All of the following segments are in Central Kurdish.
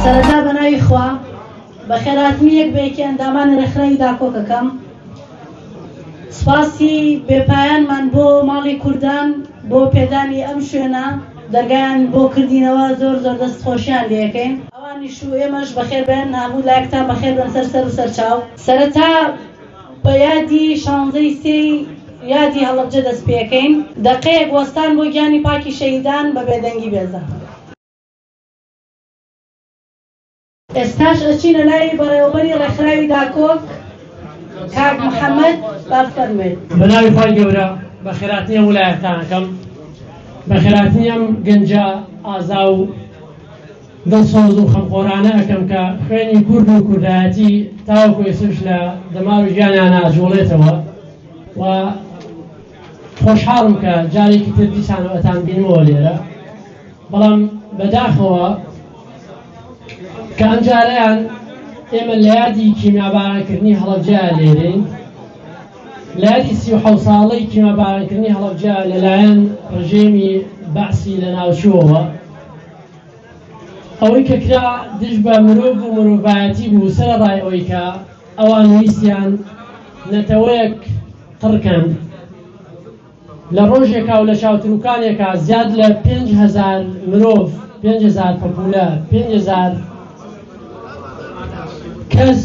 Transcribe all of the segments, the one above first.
سەرەتا بە ناوی خوا بەخێرهاتنی یەک بە یەکی ئەندامانی ڕێکخراوی داکۆک ئەکەم. سوپاسی بێپایانمان بۆ ماڵی کوردان بۆ پێدانی ئەم شوێنە، دەرگایان بۆ کردینەوە، زۆر زۆر دەست خۆشیان لێ ئەکەین. ئەوانیش و ئێمەش بەخێر بێن، هەموو لایەکتان بەخێر بێن سەر سەر و سەر چاو. سەرەتا بە یادی شانزەی سێی یادی هەڵەبجە دەست پێکەین. دەقەیەک وەستان بۆ گیانی پاکی شەهیدان بە بێدەنگی بێزە. ئێستاش ئەچینە لای بەڕێوەبەری ڕێکخراوی داکۆک کاک محەمەد با بفەرموێت. بە ناوی خوای گەورە بەخێرهاتنی هەموو لایەکتان ئەکەم، بەخێرهاتنی ئەم گەنجە ئازا و دڵسۆز و خەمخۆرانە ئەکەم کە خوێنی کورد و کوردایەتی تاوەکو ئێستاش لە دەمار و گیانیانە ئەجوڵێتەوە و خۆشحاڵم کە جارێکی تر دیسانەوە ئەتان بینمەوە لێرە. بەڵام بەداخەوە کە ئەمجارەیان ئێمە لە یادی کیمیابارانکردنی هەڵەبجە لێرەین، لە یادی 37 ساڵەی کیمیابارانکردنی هەڵەبجە لەلایەن ڕژێمی بەعسی لەناوچووەوە، ئەوەی کە کرا دژ بە مرۆڤ و مرۆڤایەتی بوو، سەرەڕای ئەوەی کە ئەوان ویستیان نەتەوەیەک قڕکەن. لە ڕۆژێکا و لە چاوتروکانێکا زیاد لە 5000 مرۆڤ، 5000 پەپولە، 5000 کەس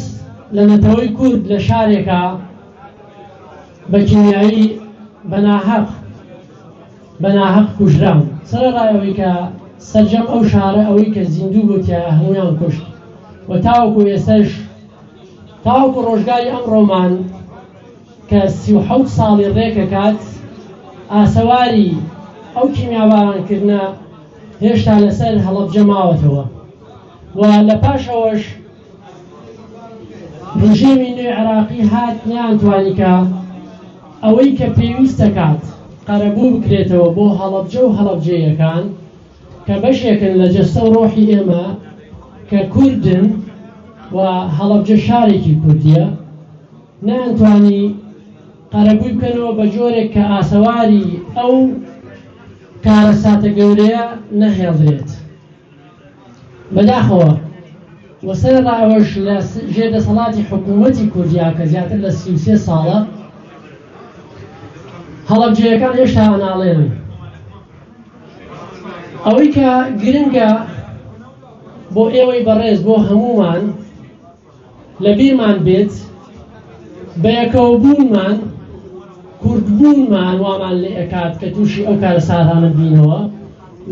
لە نەتەوەی کورد لە شارێکا بە کیمیایی بە ناهەق بە ناهەق کوژران. سەرەڕای ئەوەی کە سەرجەم ئەو شارە ئەوەی کە زیندوو بوو تیایا هەموویان کوشت و تاوەکو ئێستەش تاوەکو ڕۆژگاری ئەمڕۆمان کە 37 ساڵی ڕێکەکات ئاسەواری ئەو کیمیابارانکردنە هێشتا لەسەر هەڵەبجە ماوەتەوە و لە پاشەوەش ڕژێمی نوێی عێراقی هات نەیانتوانی کە ئەوەی کە پێویستەکات قەرەبوو بکرێتەوە بۆ هەڵەبجە و هەڵەبجەیەکان کە بەشێکن لە جەستە و ڕۆحی ئێمە کە کوردن و هەڵەبجە شارێکی کوردیە نەیانتوانی قەرەبووی بکەنەوە بە جۆرێک کە ئاسەواری ئەو کارەساتە گەورەیە نەهێڵدرێت. بەداخەوە و سەرەڕای ئەوەش لە ژێر دەسەڵاتی حکوومەتی کوردیا کە زیاتر لە 33 ساڵە هەڵەبجەیەکان هێشتا ئەناڵێنن. ئەوەی کە گرنگە بۆ ئێوەی بەڕێز بۆ هەموومان لەبیرمان بێت بەیەکەوەبوونمان کوردبوونمان وامان لێ ئەکات کە تووشی ئەو کارەساتانە بینەوە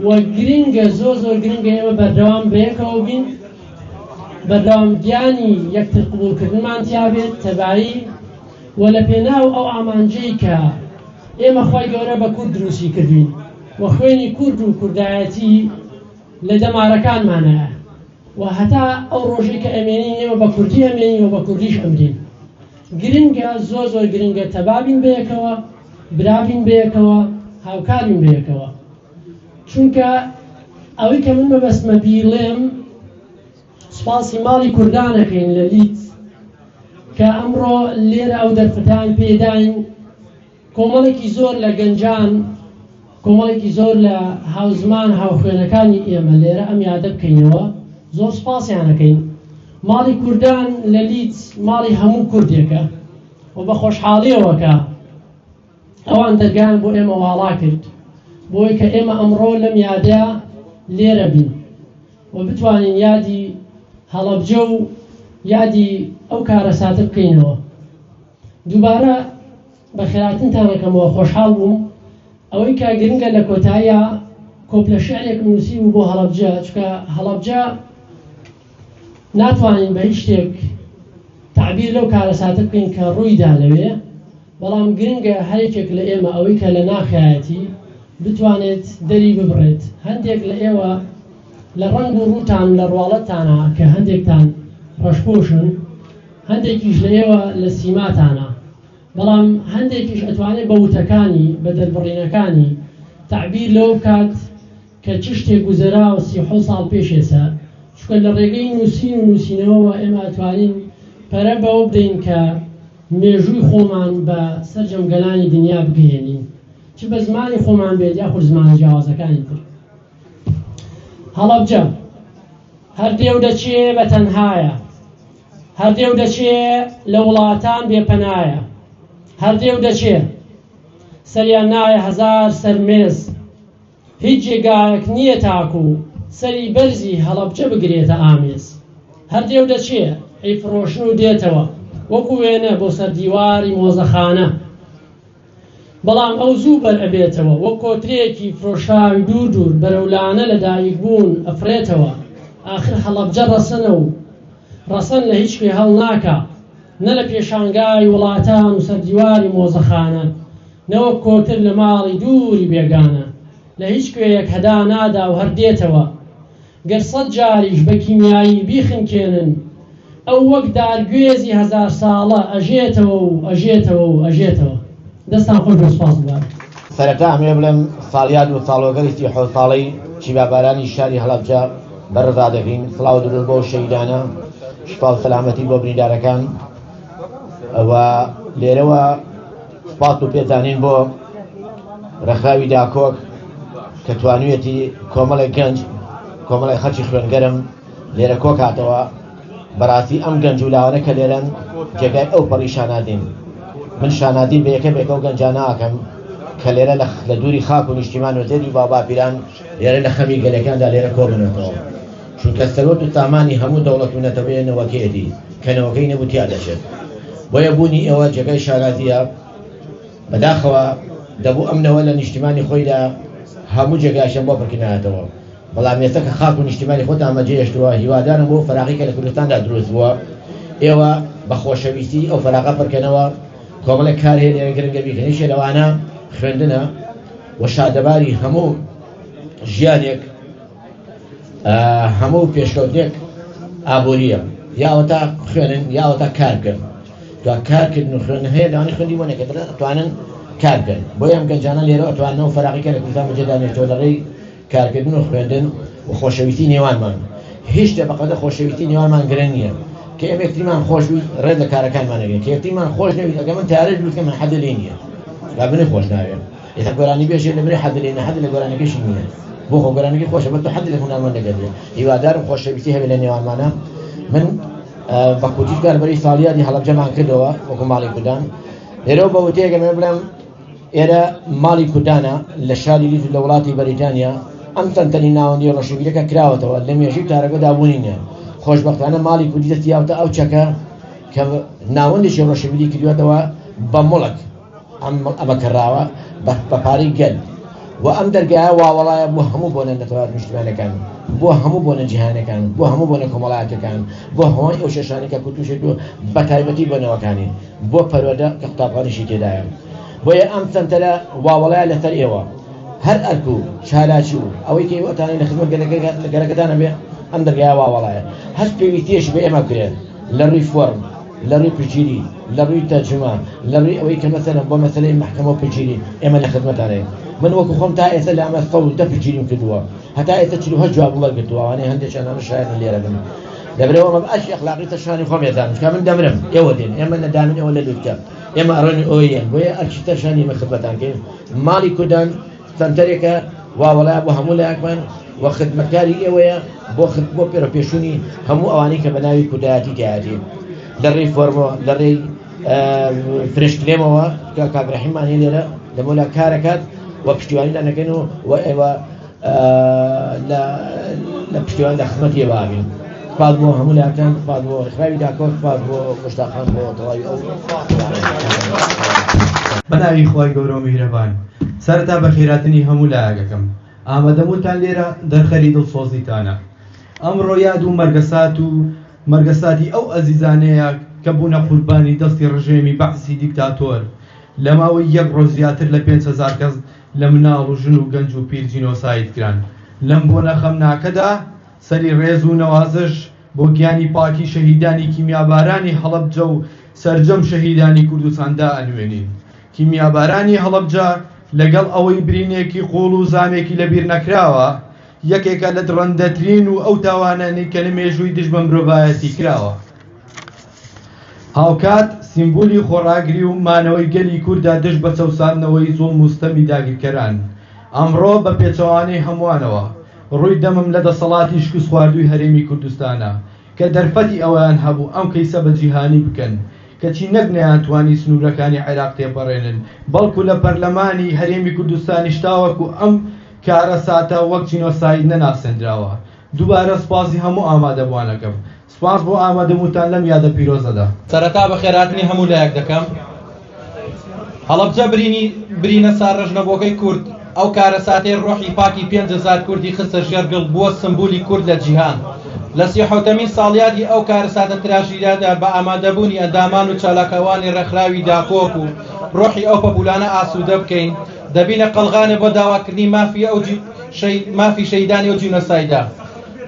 و گرنگە زۆر زۆر گرنگە ئێمە بەردەوام بەیەکەوە بین، بەردەوام گیانی یەکتر قبوڵکردنمان تیا بێت تەبایی و لە پێناو ئەو ئامانجەی کە ئێمە خوای گەورە بە کورد دروستی کردوین و خوێنی کورد و کوردایەتی لە دەمارەکانمانایە و هەتا ئەو ڕۆژەی کە ئەمێنین ئێمە بە کوردی ئەمێنین و بە کوردیش ئەمرین. گرنگە، زۆر زۆر گرنگە تەبابین بەیەکەوە، برابین بەیەکەوە، هاوکارین بەیەکەوە. چونکە ئەوەی کە من مەبەستمە بیڵێم، سوپاسی ماڵی کوردان ئەکەین لە لیدز کە ئەمڕۆ لێرە ئەو دەرفەتەیان پێداین. کۆمەڵێکی زۆر لە گەنجان، کۆمەڵێکی زۆر لە هاوزمان هاوخوێنەکانی ئێمە لێرە ئەم یادە بکەینەوە، زۆر سوپاسیان ئەکەین. ماڵی کوردان لە لیدز ماڵی هەموو کوردێکە و بە خۆشحاڵیەوە کە ئەوان دەرگایان بۆ ئێمە واڵا کرد بۆی کە ئێمە ئەمڕۆ لەم یادە لێرە بین و بتوانین یادی هەڵەبجە و یادی ئەو کارەساتە بکەینەوە. دووبارە بەخێرهاتنتان ئەکەمەوە، خۆشحاڵ بووم. ئەوەی کە گرنگە لە کۆتاییا کۆپلە شیعرێکم نووسیبوو بۆ هەڵەبجە، چونکە هەڵەبجە ناتوانین بە هیچ شتێک تەعبیر لەو کارەساتە بکەین کە ڕوویدا لەوێ، بەڵام گرنگە هەر یەکێک لە ئێمە ئەوەی کە لە ناخیایەتی بتوانێت دەری ببڕێت. هەندێک لە ئێوە لە ڕەنگ و ڕووتان و لە ڕواڵەتتانا کە هەندێکتان ڕەشپۆشن، هەندێکیش لە ئێوە لە سیماتانە، بەڵام هەندێکیش ئەتوانێت بە وتەکانی، بە دەربڕینەکانی تەعبیر لەوە بکات کە چ شتێک گوزەراوە 37 ساڵ پێش ئێستا، چونکە لە ڕێگەی نووسین و نووسینەوەوە ئێمە ئەتوانین پەرە بەوە بدەین کە مێژووی خۆمان بە سەرجەم گەلانی دنیا بگەیەنین، چ بە زمانی خۆمان بێت یاخود زمانە جیاوازەکانی تر. هەڵەبجە. هەر دێ و دەچێ بە تەنهایە. هەر دێ و دەچێ لە وڵاتان بێ پەنایە. هەر دێ و دەچێ. سەریان نایە هەزار سەر مێز. هیچ جێگایەک نییە تاکو سەری بەرزی هەڵەبجە بگرێتە ئامێز. هەر دێ و دەچێ، ئەیفڕۆشن و دێتەوە، وەکو وێنە بۆ سەر دیواری مۆزەخانە. بەڵام ئەو زوو بەر ئەبێتەوە، وەک کۆترێکی فرۆشراوی دوور دوور بەرەو لانە لە دایکبوون ئەفڕێتەوە. ئاخر هەڵەبجە ڕەسەنە و ڕەسەن لە هیچ کوێ هەڵناکا، نە لە پێشانگای وڵاتان و سەر دیواری مۆزەخانە، نە وەک کۆتر لە ماڵی دووری بێگانە. لە هیچ کوێیەک هەدا نادا و هەر دێتەوە. گەر سەد جاریش بە کیمیایی بیخنکێنن، ئەو وەک دارگوێزی هەزارساڵە ئەژێتەوە و ئەژێتەوە و ئەژێتەوە. دەستتان خۆش بێت سوپاس دووبارە. سەرەتا ئەمەوێ بڵێم ساڵیاد و ساڵوەگەری 37 ساڵەی کیمیابارانی شاری هەڵەبجە بەرز ڕادەگرین، سڵاو و دروود بۆ شەهیدانە، شفا و سەلامەتی بۆ بریندارەکان و لێرەوە سپاس و پێزانین بۆ ڕێکخراوی داکۆک کە توانویەتی کۆمەڵێک گەنج کۆمەڵێک خەڵکی خوێنگەرم لێرە کۆکاتەوە. بەڕاستی ئەم گەنج و لاوانە کە لێرەن جێگای ئەو پەڕی شانازین. من شانازیم بە یەکە بێکە و گەنجانە ئەکەم کە لێرە لە دووری خاک و نیشتیمان و زێدی باوباپیران لێرە لە خەمی گەلەکاندا لێرە کۆبنەتەوە، چونکە سەروەت و سامانی هەموو دەوڵەت و نەتەوەیە نەوەکەیەتی کە نەوەکەی نەبوو تیا دەچێت. بۆیە بوونی ئێوە جێگای شانازییە. بەداخەوە دەبوو ئەم نەوە لە نیشتیمانی خۆیدا هەموو جێگایشیان بۆ پڕکنایەتەوە، بەڵام ئێستا کە خاک و نیشتیمانی خۆتان بەجێهێشتووە، هیوادارم بۆ فەراغی کە لە کوردستاندا دروست بووە ئێوە بە خۆشەویستی ئەو فەراغە پڕکەنەوە. کۆمەڵێک کار هەیە لێرە گرنگە بیکەن، یەکێ لەوانە خوێندنە و شادەباری هەموو ژیانێک، هەموو پێشکەوتنێک ئابووریە، یاوەتا خوێنن یاوەتا کار بکەن. تا کارکردن و خوێندن هەیە لەوانی خوێندی بۆ نەکە ئەتوانن کار بکەن. بۆیە ئەم گەنجانە لێرە ئەتواننەوە فەراغی کە لە کوردستان بەجێدا نێتەوە لە ڕێی کارکردن و خوێندن و خۆشەویستی نێوانمان. هیچ شتێ بەقەدە خۆشەویستی نێوانمان گرنگ نییە. کە ئێمە یەکتریمان خۆش بویت ڕێز لە کارەکانمان ئەگرین، کە یەکتریمان خۆش نەویت ئەگەر من تارێک دروست کەم من حەزی لێ نییە، با منی خۆش ناوێ. ئێستا گۆرانی بێژێ لە برێ حەزی لێ نییە، حەزی لە گۆرانیەکەشی نییە، بۆ خۆ گۆرانیەکەی خۆشە بەس تۆ حەزی لە هونەرمەندەکەت بێ. هیوادارم خۆشەویستی هەبێ لە نێوانمانە. من بە کورتی کار بەری ساڵیادی هەڵەبجەمان کردەوە وەکو ماڵی کوردان. لێرەوە بە وتەیەکە من بڵێم ئێرە ماڵی کوردانە لە شاری لیز لە وڵاتی بەریتانیا. ئەم سەنتەری ناوەندی ڕۆشنبیرەکە کراوەتەوە لە مێژووی تارەکەدا بوونی نییە. خۆشبەختانە ماڵی کوردی دەستی یاوتە ئەو چەکە کە ناوەندێکی ڕۆشنبیری کردووەتەوە بە موڵک، ئەمە کڕاوە بە پارەی گەل و ئەم دەرگایە واوەڵایە بۆ هەموو بۆنە نەتەوە نیشتمانەکان، بۆ هەموو بۆنە جیهانەکان، بۆ هەموو بۆنە کۆمەڵایەتەکان، بۆ هەموو ئەو شێشانەی کە کوتوشێت و بە تایبەتی بۆ نەوەکانی، بۆ پەروەردە کە قوتابخانەشی تێدایە. بۆیە ئەم سەنتەرە واوەڵایە لەسەر ئێوە. هەر ئەرک و چالاکی و ئەوەی کە ئێوە ئەتانەوێت لە خزمەت گەلەکەتانە بێ، ئەم دەرگایە واوەڵایە. هەر پێویستییەکی بە ئێمە بکرێت لە ڕووی فۆرم، لە ڕووی پشتگیری، لە ڕووی تەرجومە، لە ڕووی ئەوەی کە مەسەلەن بۆ مەسەلەی مەحکەمە و پشتگیری، ئێمە لە خزمەتانین. من وەکو خۆم تا ئێستا لە ئەمە 110 پشتگیریم کردووە، هەتا ئێستا 48 جوابم وەرگرتووە، ئەوانەی هەندێکیان ئەمە شایەنن لێرە بن. لەبەرئەوە ئەمە ئەرکی ئەخلاقی سەر شانی خۆم ئەزانم، چونکە من دەمرم، ئێوە دێن، ئێمە لە دامین، ئێوە لە لوتکە، ئێمە ئەڕۆین و ئێوە یەن، بۆیە ئەرکی سەر شانی ئێمە خزمەتان کەین. ماڵی کوردان سەنتەرێکە واوەڵایە بۆ هەموو لایەکمان و خزمەتکاری ئێوەیە بۆ بۆ پێرەپێشوونی هەموو ئەوانەی کە بە ناوی کوردایەتی تیایەتی لە ڕێی فۆرمەوە، لە ڕێی فرێشکلێمەوە کە کاک ڕەحیممان هەیە لێرە لەمەولا کارەکات و پشتیوانی لە نەکەن و ئێوە لە پشتیوان لە خزمەتی ئێوە ئابین. سپاس بۆ هەموو لاکان، سپاس بۆ ڕێکخراوی داکۆک، سپاس بۆ مشتاقان، بۆ تەواوی ئەو. بە ناوی خوای گەورە و میهرەبان. سەرەتا بەخێراتنی هەموو لایەک ئەکەم. ئامادەبوونتان لێرە دەرخەری دڵسۆزیتانە. ئەمڕۆ یاد و مەرگەسات و مەرگەساتی ئەو ئەزیزانەیە کە بوونە قوربانی دەستی ڕژێمی بەعسی دیکتاتۆر. لە ماوەی یەک ڕۆژ زیاتر لە 5000 کەس لە مناڵ و ژن و گەنج و پیر جینۆساید کران. لەم بۆنە خەمناکەدا سەری ڕێز و نەوازش بۆ گیانی پاکی شەهیدانی کیمیابارانی هەڵەبجە و سەرجەم شەهیدانی کوردستان دائەنوێنین. کیمیابارانی هەڵەبجە لەگەڵ ئەوەی برینێکی قووڵ و زامێکی لەبیرنەکراوە، یەکێکە لە دڕندەترین و ئەو تاوانانەی کە لە مێژووی دژ بە مرۆڤایەتی کراوە. هاوکات سیمبولی خۆڕاگری و مانەوەی گەلی کوردە دژ بە چەوساندنەوەی زوڵم و ستەمی داگیرکەران. ئەمڕۆ بە پێچەوانەی هەمووانەوە، ڕووی دەمم لە دەسەڵاتی شکستخواردووی هەرێمی کوردستانە کە دەرفەتی ئەوەیان هەبوو ئەم کەیسە بە جیهانی بکەن، کەچی نەک نەیانتوانی سنوورەکانی عێراق تێپەڕێنن، بەڵکو لە پەرلەمانی هەرێمی کوردستانیش تاوەکو ئەم کارەساتە وەک جینۆساید نەناسێندراوە. دووبارە سوپاسی هەموو ئامادەبووان ئەکەم. سوپاس بۆ ئامادەبوونتان لەم یادە پیرۆزەدا. سەرەتا بەخێرهاتنی هەموو لایەک دەکەم. هەڵەبجە برینی برینە ساڕێژنەبووەکەی کورد، ئەو کارەساتەی ڕۆحی پاکی 5000 کوردی خستە ژێر گڵ بووە سمبولی کورد لە جیهان. لە 37مین ساڵیادی ئەو کارەساتە تراژیدیادا بە ئامادەبوونی ئەندامان و چالاکوانی ڕێکخراوی داکۆک و ڕۆحی ئەو پەپوولانە ئاسوودە بکەین، دەبینە قەڵغانێ بۆ داواکردنی مافی ئەو مافی شەهیدانی ئەو جینۆسایدە.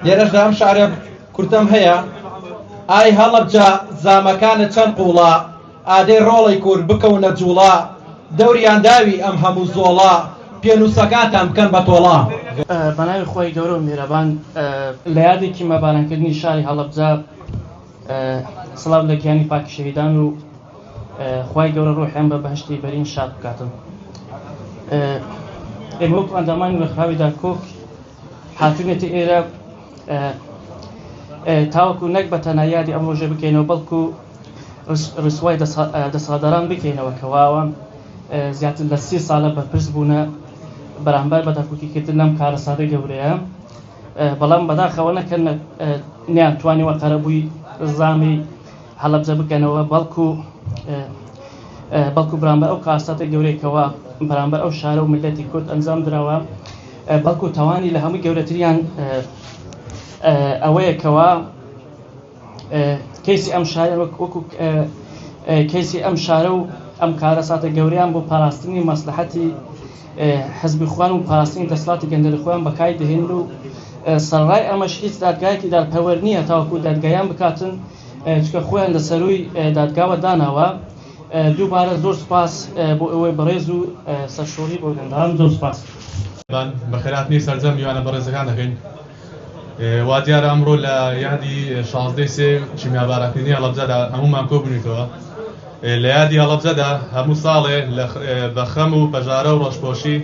لێرەشدا ئەم شعرە کورتەم هەیە، ئای هەڵەبجە زامەکانت چەند قووڵە، ئادەی ڕۆڵەی کورد بکەونە جووڵە، دەوریان داوی ئەم هەموو زۆڵە، پێنووسەکانتان بکەن بە تۆڵە. بەناوی خوای گەورە و میهرەبان. لە یادی کیمیابارانکردنی شاری هەڵەبجە سڵاو لە گیانی پاکی شەهیدان و خوای گەورە ڕۆحیان بە بەهەشتی بەرین شاد بکاتن. ئێمە وەکو ئەندامانی ڕێکخراوی داکۆک هاتوینەتە ئێرە تاوەکو نەک بە تەنها یادی ئەم ڕۆژە بکەینەوە بەڵکو ڕسوای دەسەڵاتداران بکەینەوە کە واوان زیاتر لە 30 ساڵە بەرپرس بوونە بەرامبەر بە داکۆکیکردن لەم کارەساتە گەورەیە بەڵام بەداخەوە نەکەن نیان توانیوە قەرەبووی زامی هەڵەبجە بکەنەوە بەڵکو بەڵکو بەرامبەر ئەو کارساتە گەورەی کەوا بەرامبەر ئەو شارە و میللەتی کورد ئەنجام دراوە بەڵکو تاوانی لە هەمووی گەورەتریان ئەوەیە کەوا کەیسی ئەم شارە وەکو کەیسی ئەم شارە و ئەم کارەساتە گەورەیان بۆ پاراستنی مەسلحەتی حزبی خۆیان و پاراستنی دەسەڵاتی گەندەلی خۆیان بەکاری دەهێنن و سەرەڕای ئەمەش هیچ دادگایەکی دادپەروەر نییە تاوەکو دادگایان بکاتن چونکە خۆیان لە سەرووی دادگاوە داناوە. دووبارە زۆر سوپاس بۆ ئێوەی بەڕێز و سەرشۆڕی بۆ گەندەڵان زۆر سوپاس. بەخێرهاتنی سەرجەم میوانە بەڕێزەکان دەکەین. وا دیارە ئەمڕۆ لە یادی شازدەی سێ کیمیابارانکردنی هەڵەبجەدا هەموومان کۆبووینەتەوە. لە یادی هەڵەبجەدا هەموو ساڵێ بە خەم و پەژارە و ڕەشپۆشی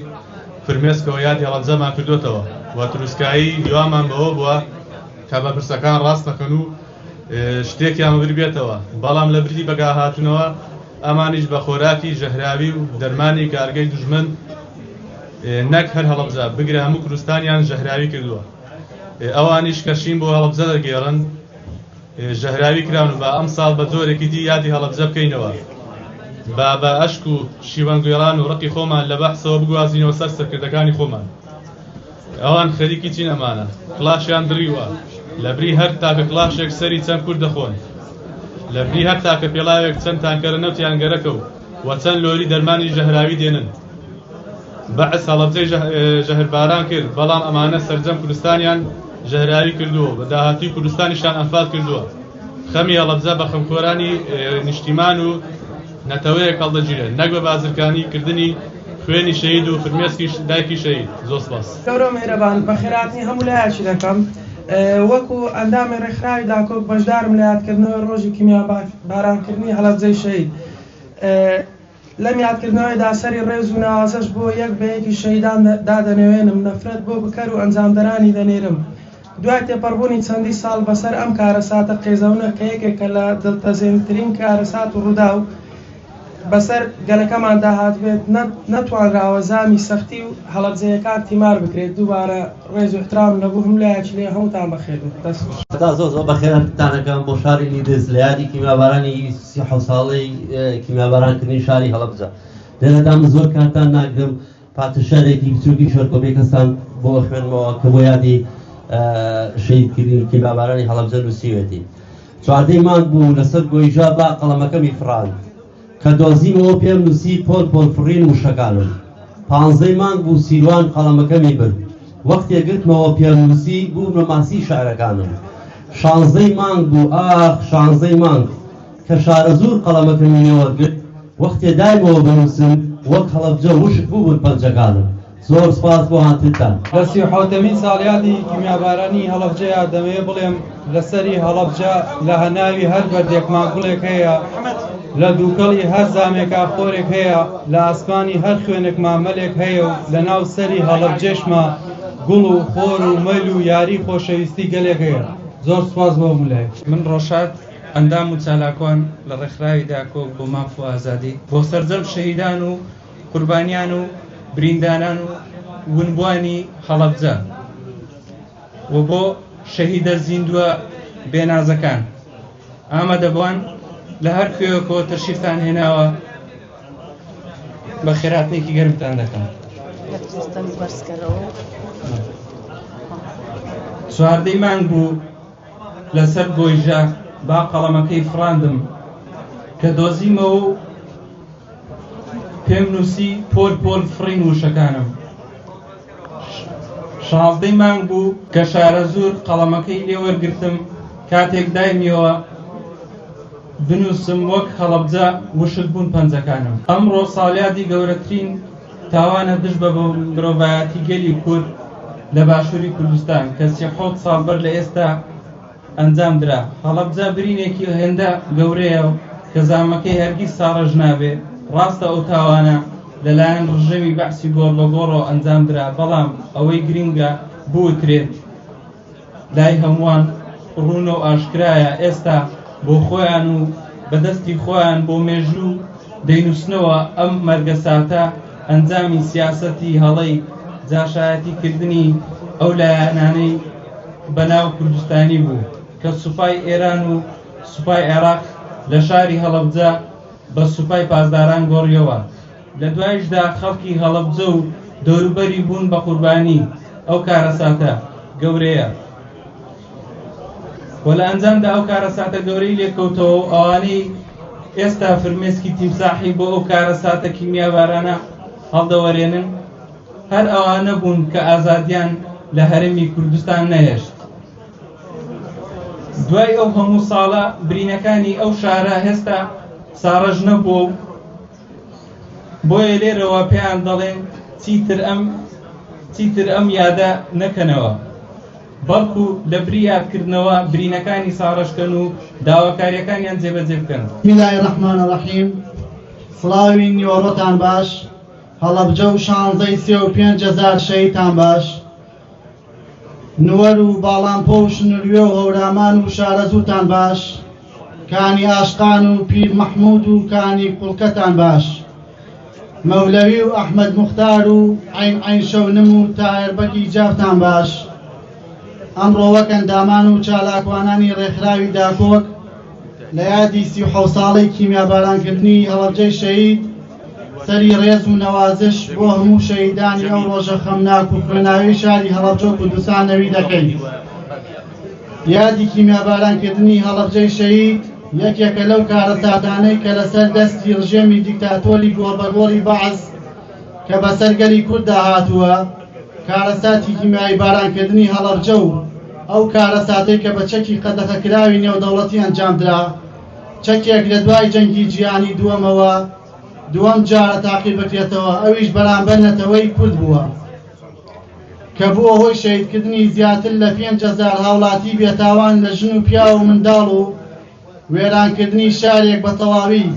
فرمێسکەوە یادی هەڵەبجەمان کردووەتەوە و تروسکایی هیوامان بەوە بووە کە بەرپرسەکان ڕاست دەکەن و شتێکیان بەبیر بێتەوە، بەڵام لە بری بەگاهاتنەوە ئەمانیش بە خۆراکی ژەهراوی و دەرمانی کارگەی دوژمن نەک هەر هەڵەبجە بگرە هەموو کوردستانیان ژەهراوی کردووە. ئەوانیش کە شین بۆ هەڵەبجە دەگێڕن ژەهراوی کراون و با ئەمساڵ بە جۆرێکی دی یادی هەڵەبجە بکەینەوە. با بە ئەشک و شیوەنگێڕان و ڕقی خۆمان لە بەعسەوە بگوازینەوە سەر سەرکردەکانی خۆمان. ئەوان خەریکی چین ئەمانە کڵاشیان دڕیوە لەبری هەر تاکە کڵاشێک سەری چەند کورد دەخۆن لەبری هەر تاکە پێڵاوێک چەند تانکەرە نەوتیان گەرەکە و و چەند لۆری دەرمانی ژەهراوی دێنن بەعس هەڵەبجەی ژەهرباران کرد بەڵام ئەمانە سەرجەم کوردستانیان ژەهراوی کردووە بە داهاتووی کوردستانیشان ئەنفال کردووە خەمی هەڵەبجە بە خەمخۆرانی نیشتیمان و نەتەوەیەک هەڵدەگیرێت نەک بە بازرگانی کردنی خوێنی شەهید و فرمێسکی دایکی شەهید. زۆر سپاس. گەورەو میهرەبان بەخێرهاتنی هەموو لایەکی دەکەم. وەکو ئەندامی ڕێکخراوی داکۆک بەشدارم لە یادکردنەوەی ڕۆژی کیمیابارانکردنی هەڵەبجەی شەهید. لەم یادکردنەوەیدا سەری ڕێز و ناوازەش بۆ یەک بە یەکی شەهیدان دادەنەوێنم، نەفرەت بۆ بکەر و ئەنجامدەرانی دەنێرم. دوای تێپەڕبوونی چەندی ساڵ بەسەر ئەم کارەساتە قێزەونە کە یەکێکە لە دڵتەزێنترین کارەسات و ڕووداو بەسەر گەلەکەماندا هاتبێت، نەتوانراوە زامی سەختی و هەڵەبجەیەکان تیمار بکرێت، دووبارە ڕێز و ئیحترام لە بۆ هەموو لایەکی لێ هەمووتان بەخێر بێت. دەست خۆش. سەرەتا زۆر زۆر بەخێرهاتنتان ئەکەم بۆ شاری لیدز لە یادی کیمیابارانی 37 ساڵەی کیمیابارانکردنی شاری هەڵەبجە. لێرەدا من زۆر کاتتان ناگرم، پارچە شعرێکی بچووکی شێرکۆ بێکەستان بۆ ئەخوێنمەوە کە بۆ یادی شەهیدکردنی کیمیابارانی هەڵەبجە نووسیوێتی. چواردەی مانگ بوو لەسەر گۆیژە با قەڵەمەکەمی فڕاند کە دۆزیمەوە پێم نووسی پۆل پۆل فڕین وشەکانم. پانزەی مانگ بوو سیروان قەڵەمەکەمی برد وەختێ گرتمەوە پێم نووسی بوومە ماسی شعرەکانم. شانزەی مانگ بوو ئاخ شانزەی مانگ کە شارەزوور قەڵەمەکەمی لێ وەرگرت وەختێ دایمەوە بنووسم وەک هەڵەبجە وشک بووبوون پەنجەکانم. زۆر سپاس بۆ هاتنتان. لە 37مین ساڵیادی کیمیابارانی هەڵەبجەیا دەمەوێ بڵێم لە سەری هەڵەبجە لە هەناوی هەر بەردێکما گوڵێک هەیە، لە دووکەڵی هەر زامێکا خۆرێک هەیە، لە ئاسمانی هەر خوێنێکما مەلێک هەیە و لە ناو سەری هەڵەبجەشما گوڵ و خۆر و مەل و یاری خۆشەویستی گەلێک هەیە. زۆر سوپاس بۆ هەموو لایەک. من ڕۆژهات، ئەندام و چالاکوان لە ڕێکخراوی داکۆک بۆ ماف و ئازادی، بۆ سەرجەم شەهیدان و قوربانیان و برینداران و ونبووانی هەڵەبجە و بۆ شەهیدە زیندووە بێنازەکان، ئامادەبووان لە هەر کوێیەکەوە تەشریفتان هێناوە بەخێرهاتنێکی گەرمتان دەکەم. چواردەی مانگ بوو لەسەر گۆیژە با قەڵەمەکەی فڕاندم کە دۆزیمەوە و پێم نووسی پۆل پۆل فڕین وشەکانم. شازدەی مانگ بوو کە شارەزوور قەڵەمەکەی لێ وەرگرتم، کاتێک دایمیەوە بنووسم وەک هەڵەبجە وشک بوون پەنجەکانم. ئەمڕۆ ساڵیادی گەورەترین تاوانە دژ بە مرۆڤایەتی گەلی کورد لە باشووری کوردستان کە 37 ساڵ بەر لە ئێستا ئەنجام درا. هەڵەبجە برینێکی هێندە گەورەیە کە زامەکەی هەرگیز ساڕێژ نابێ. ڕاستە ئەو تاوانە لەلایەن ڕژێمی بەعسی گۆڕبەگۆڕەوە ئەنجام درا، بەڵام ئەوەی گرینگە بوترێت لای هەمووان ڕوونە و ئاشکرایە ئێستا بۆ خۆیان و بە دەستی خۆیان بۆ مێژوو دەینووسنەوە ئەم مەرگەساتە ئەنجامی سیاسەتی هەڵەی جاشایەتی کردنی ئەو لایەنانەی بەناو کوردستانی بوو کە سوپای ئێران و سوپای عێراق لە شاری هەڵەبجە بە سوپای پاسداران گۆڕیەوە لە دوایشدا خەڵکی هەڵەبجە و دەوروبەری بوون بە قوربانی ئەو کارەساتە گەورەیە و لە ئەنجامدا ئەو کارەساتە گەورەی لێکەوتەوە و ئەوانەی ئێستا فرمێسکی تیمساحی بۆ ئەو کارەساتە کیمیابارانە هەڵدەوەرێنن هەر ئەوانە بوون کە ئازادیان لە هەرێمی کوردستان نەهێشت. دوای ئەو هەموو ساڵە برینەکانی ئەو شارە هێستا ساڕێژ نەبووە و بۆیە لێرەوە پێیان دەڵێن چیتر ئەم چیتر ئەم یادە نەکەنەوە بەڵکو لە بری یادکردنەوە برینەکانی ساڕێژکەن و داواکاریەکانیان جێبەجێ بکەن. بسم اللە الرحمن الرحیم سڵاوی نیوەڕۆتان باش هەڵەبجە و شانزەی سێ و 5000 شەهیدتان باش نوەر و باڵانپۆ و شنروێ و هەورامان و شارەزوورتان باش کانی ئاشقان و پیر مەحموود و کانی کوڵکەتان باش مەولەوی و ئەحمەد موختار و عەین عەین شەونم و تایەربەکی جافتان باش ئەمڕۆ وەک ئەندامان و چالاکوانانی ڕێکخراوی داکۆک لە یادی 37 ساڵەی کیمیابارانکردنی هەڵەبجەی شەهید سەری ڕێز و نەوازش بۆ هەموو شەهیدانی ئەو ڕۆژە خەمناک و خوێناویی شاری هەڵەبجە و کوردستان نەوی دەکەین. یادی کیمیابارانکردنی هەڵەبجەی شەهید یەکێکە لەو کارەساتانەی کە لەسەر دەستی ڕژێمی دیکتاتۆری گۆڕبەگۆڕی بەعس کە بەسەر گەلی کورددا هاتووە، کارەساتی کیمیایی بارانکردنی هەڵەبجە و ئەو کارەساتەی کە بە چەکی قەدەخەکراوی نێودەوڵەتی ئەنجامدرا، چەکێک لە دوای جەنگی جیهانی دووەمەوە دووەم جارە تاقی بکرێتەوە ئەویش بەرامبەر نەتەوەی کورد بووە کە بووە هۆی شەهیدکردنی زیاتر لە 5000 هاوڵاتی بێتاوان لە ژن و پیاو و منداڵ و وێرانکردنی شارێک بە تەواوی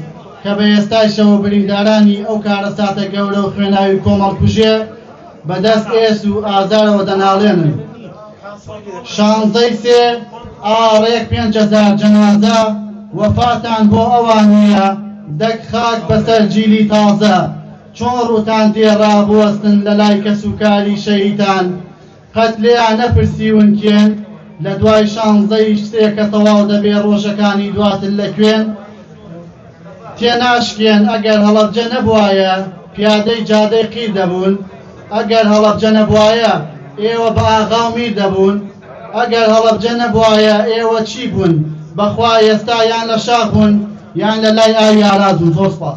کە بە ئێستایشەوە بریندارانی ئەو کارەساتە گەورە و خوێناوی کۆمەڵکوژێ بەدەست ئێس و ئازارەوە دەناڵێنن. شانزەی سێ ئا ڕێک 5000 جەنازە وەفاتان بۆ ئەوان نییە دەک خاک بەسەر جیلی تازە چۆن ڕووتان دێ ڕابوەستن لەلای کەسوکاری شەهیدان قەت لێیان نەپرسیون کێن لە دوای شانزەی سێ کە تەواو دەبێ ڕۆژەکانی دواتر لە کوێن تێناشکێن ئەگەر هەڵەبجە نەبوایە پیادەی جادەی قیر دەبوون ئەگەر هەڵەبجە نەبوایە ئێوە بە ئاغا و میر دەبوون ئەگەر هەڵەبجە نەبوایە ئێوە چی بوون بەخوا ئێستا یان لە شاخ بوون یان لە لای ئاوی ئاراز بوون زۆر سپاس.